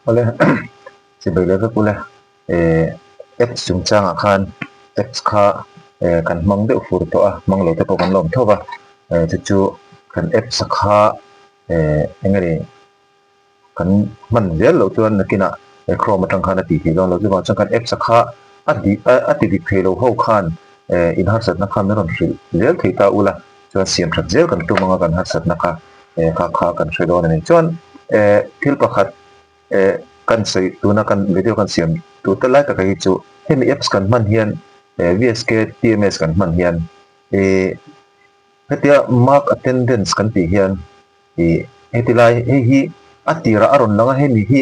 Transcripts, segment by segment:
Awle chibai leh vek ule eh apps chungchangah khan apps kha eh kan hmang deuh fur tawh a hmang lo te pawh kan la awm tho va eh chu chu kan apps a kha eh eng nge ni kan hman zel loh chuan nakinah eh chrome atang khan a tih theih dawn lo chuvang chuan kan apps a kha a dik a ti dik thei lo ho khan eh in harsatna kha min rawn hrilh zel thei ta ula. Chuan siam that zel kan tum anga kan harsatna kha eh kha kha kan hre dawn a ni. Chuan eh thil pakhat eh kan sawi tuna kan video kan siam tur te lai taka hi chu hemi apps kan hman hian eh VSK TMS kan hman hian eh hetia mark attendance kan tih hian Ih heti lai hei hi a tirah a rawn lang a, hemi hi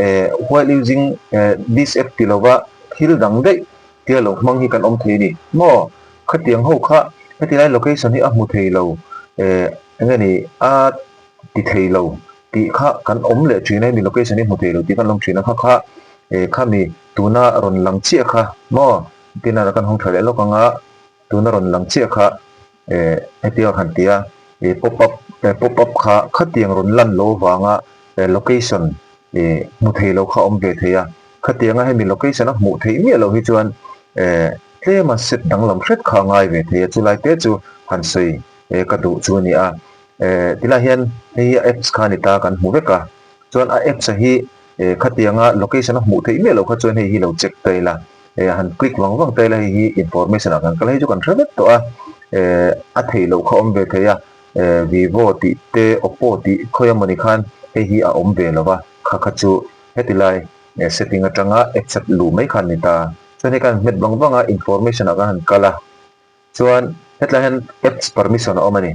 eh while using eh this app ti lova thil dang daih tia lo hmang hi kan awm thei a ni maw? Khatiang ho kha heti lai location hi a hmu thei lo eh eng nge ni a ti thei lo tih kha kan awm leh thin a, hemi location hi hmu thei lo tih kan awm thin a, kha kha eh khami tuna rawn lang chiah kha maw? Tin a kan hawng tha leh lawk ang a, tuna rawn lang chiah kha. Eh hetiang han ti a, eh pop up eh pop up kha khatiang rawn lan lo vanga eh location eh hmu thei lo kha a awm ve thei a, khatianga hemi location a hmuh theih miah loh hi chuan eh tlema set danglam hret kha a ngai ve thei a, chulai te chu han sawi eh ka duh chu a ni a. Eh tilai hian hei hi a apps kha a ni ta kan hmu vek a, chuan a apps a hi eh khatianga location a hmuh theih miah loh kha chuan hei hi lo check ta ila. Eh han click vang vang ta ila hei hi information ah kan kal a hei chu kan hre vek tawh a eh a theih loh kha a awm ve thei a eh vivo tih te oppo tih khawi emawni khan hei hi a awm ve lo va kha kha chu heti lai eh setting atanga accept luh mai khan a ni ta chuan hei khan hmet vang vang a information ah khan han kal a chuan hetlai hian apps permission a awm a ni.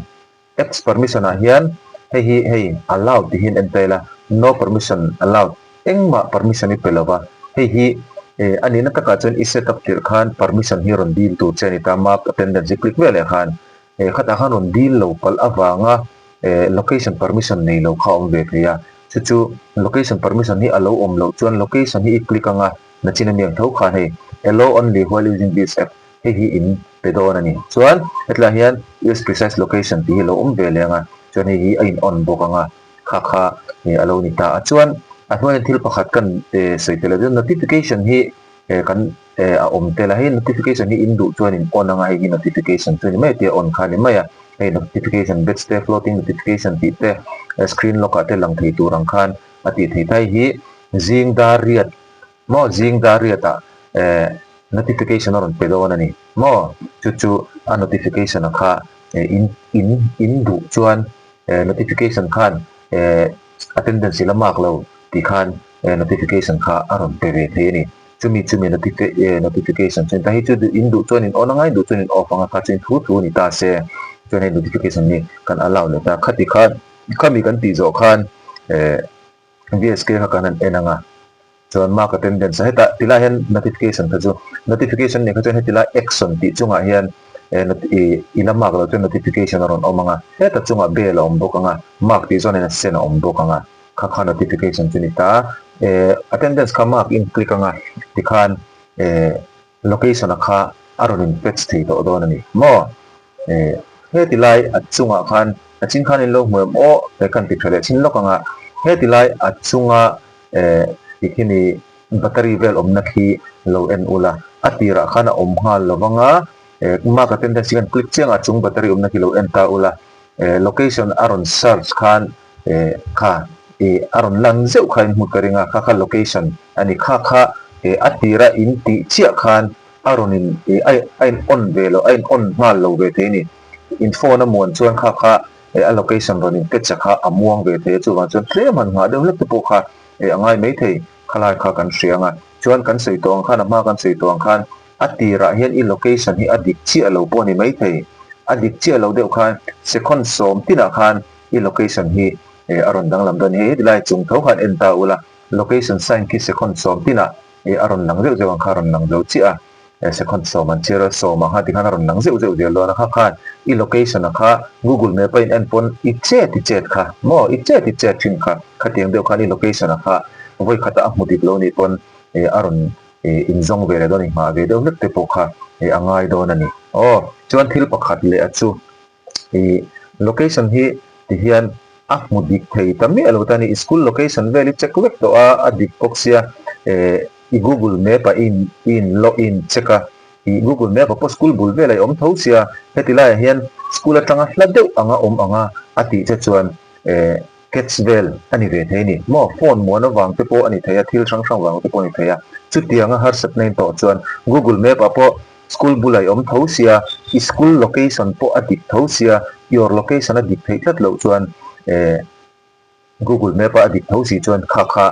Apps permission ah hian hei hi hei allowed tih hian en ta ila no permission allowed engmah permission i pe lo va, hei hi eh a nihna takah chuan i set up tirh khan permission hi rawn dil tur che a ni ta mark attendance i click veleh khan eh khatah khan rawn dil lo palh avanga eh location permission nei lo kha a awm ve thei a, chu chu location permission hi a lo awm loh chuan location hi i click anga nachin a miang tho khan hei allow only while using this app Hei hi in pe dawn a ni. Chuan hetlaiah hian use precise location tih hi a lo awm ve leh ang a, chuan hei hi a in on bawk ang a, kha kha a lo ni ta a. Chuan a hnuaiah thil pakhat kan sawi tel a chuan notification hi kan a awm tel a, hei notification hi in duh chuan in on ang a, hei hi notification chu a ni mai a tia on kha a ni mai a, hei notification badge te floating notification tih te screen lock ah te lang thei tur ang khan a tih theih ta. Hei hi zing dar riat Maw zing dar riatah eh notification a rawn pe dawn a ni maw? Chu chu a notification a kha eh in in in duh chuan eh notification khan eh attendance i la mark lo tih khan eh notification kha a rawn pe ve thei a ni. Chumi chumi notifi eh notification chuan ta hi chu in duh chuan in on a ngai duh chuan in off ang a kha chu in thu thu a ni ta se chuan hei notification hi kan allow leh ta khati khan khami kan tih zawh khan eh VSK kha kan han en ang a, chuan mark attendance a hetah tilai hian notification kha chu notification nih kha chuan heti lai action tih chungah hian eh ih i la mark loh chuan notification a rawn awm ang a, heta chungah bell a awm bawk ang a, mark tih zawnin a sen a awm bawk ang a, kha kha notification chu a ni ta a, eh attendance kha mark in click ang a tikhan eh. Location a kha a rawn in patch thei tawh dawn a ni maw? Eh, heti lai a chungah khan a chin khan in lo hmu em aw? He khan ti tha leh chin lawk ang a, heti lai a chunga eh ti khi ni battery vel awmna khi lo en ula, a tirah khan a awm nghal lo vang a, eh mark attendance hi khan click chiang a chung battery awmna khi lo en ta ula, eh location a rawn search khan eh kha ih a rawn lan zeuh kha in hmu ka ring a, kha kha location a ni, kha kha eh a tira in tih chiah khan a rawn in ih a a in on ve lo a in on nghal lo ve thei a ni, in phone a muan chuan kha kha eh a location rawn in pe che kha a muang ve thei a, chuvang chuan tlem han nghah deuh hlek te pawh kha eh a ngai mai thei, khalai kha kan hria ang a, chuan kan sawi tawh ang khan a hma kan sawi tawh ang khan a tirah hian i location hi a dik chiah lo pawh a ni mai thei, a dik chiah lo deuh khan second sawm tinah khan i location hi eh a rawn danglam dawn hei heti lai chung tho khan en ta ula location sign khi second sawm tinah eh a rawn lang zeuh zeuh ang kha a rawn lang zo chiah a eh second sawm an chhiar a sawm ang kha tikhan a rawn lang zeuh zeuh zel dawn a kha khan i location a kha google map a in en pawn i chet i chet kha maw i chet i chet thin kha khatiang deuh khan i location a kha vawi khat a hmu dik lo nih pawn eh a rawn eh inzawng ve leh dawn inghah ve deuh hlek te pawh kha eh a ngai dawn a ni aw chuan thil pakhat leh a chu. Ih location hi ti hian A hmu dik thei ta miah lo ta a ni. I school location vel i check vek tawh a, a dik bawk sia eh i google map ah i in i in log in check a, i google map ah pawh school bul velah i awm tho sia, heti laiah hian school atanga hla deuh anga awm anga a tih che chuan eh catch vel a ni ve thei a ni. Maw phone muan avang te pawh a ni thei a, thil hrang hrang vang te pawh a ni thei a, chutianga harsatna in tawh chuan google map ah pawh School bulah i awm tho sia, i school location pawh a dik tho sia, your location a dik theih tlat loh chuan eh Google Map a a dik tho si chuan kha kha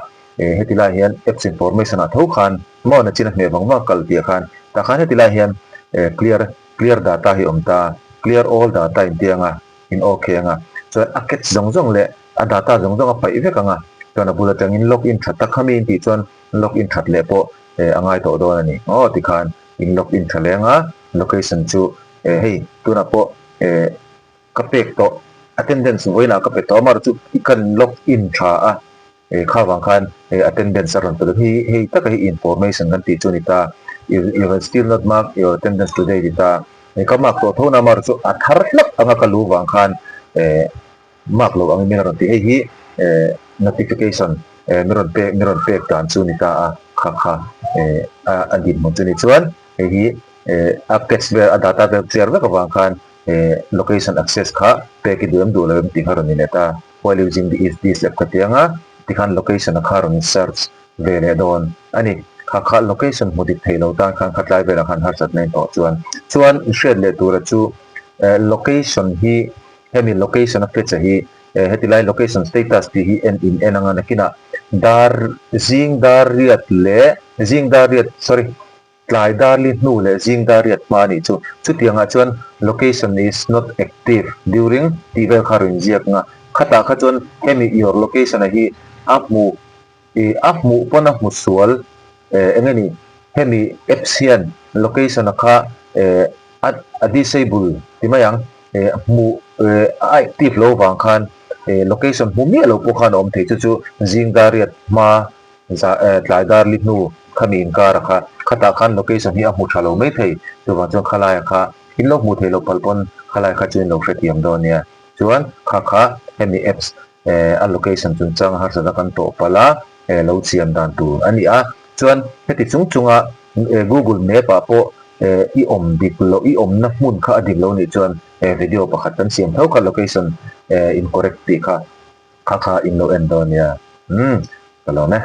eh heti lai hian apps information ah tho khan maw nachin a hmeh vang vang kal tih ah khan tah khan heti lai hian eh clear clear data hi awm ta clear all data in ti anga in ok anga chuan a catch zawng zawng leh a data zawng zawng a paih vek anga chuan a bul atangin log in tha tak kha mi in tih chuan log in that leh pawh eh a ngai tawh dawn a ni aw tikhan in log in tha leng a location chu eh hei tunah pawh eh ka pek tawh attendance vawiinah ka pe tawh a amaherawhchu i kan log in tha a eh kha vang khan eh attendance a rawn pe dawn hei hei taka hi information kan tih chu a ni ta you you have still not mark your attendance today ti ta eh ka mark tawh tho na amaherawhchu a thar hlak anga ka lu vang khan eh Mark lo angin min rawn ti. Hei hi notification min rawn pek min rawn pek dan chu ni ta a, kha kha a dinhmun chu ni. Chuan hei hi a text vel a data vel clear vek avang khan location access kha pek i duh em duh lo em tih kha rawn ni leh ta. While using the is this app ka ti ang a, tikhan location a kha rawn search ve leh dawn a ni. Kha kha location hmu dik thei lo tan khan khatlai velah khan harsatna in tawh chuan. Chuan i hriat leh tura chu location hi Hemi location a fetch a hi heti lai location status tih hi en in en anga nakinah dar zing dar riat leh zing dar riat sorry tlai dar li hnu leh zing dar riat hma anih chu chutiangah chuan location is not active during tih vel kha rawn inziak anga khatah kha chuan hemi your location a hi a hmuh Ih a hmuh pawn a hmu sual eh eng nge ni hemi apps hian location a kha eh a a disable ti mai ang eh hmuh eh a active lo vang khan eh location hmu miah lo pawh khan a awm thei chu chu zing dar riat hma za eh tlai dar li hnu khami inkar a kha khatah khan location hi a hmu tha lo mai thei chuvang chuan khalaia kha in lo hmuh theih loh palh pawn khalai kha chu in lo hrethiam dawn nia chuan kha kha hemi apps eh a location chungchang harsatna kan tawh palh a, eh lo siam dan tur a ni a. Chuan heti chung chunga eh Google Map ah pawh eh i awm dik loh i awmna hmun kha a dik lo nih chuan eh video pakhat kan siam tho kha location eh incorrect tih kha kha kha in lo en dawn nia. Umm ka lawm e.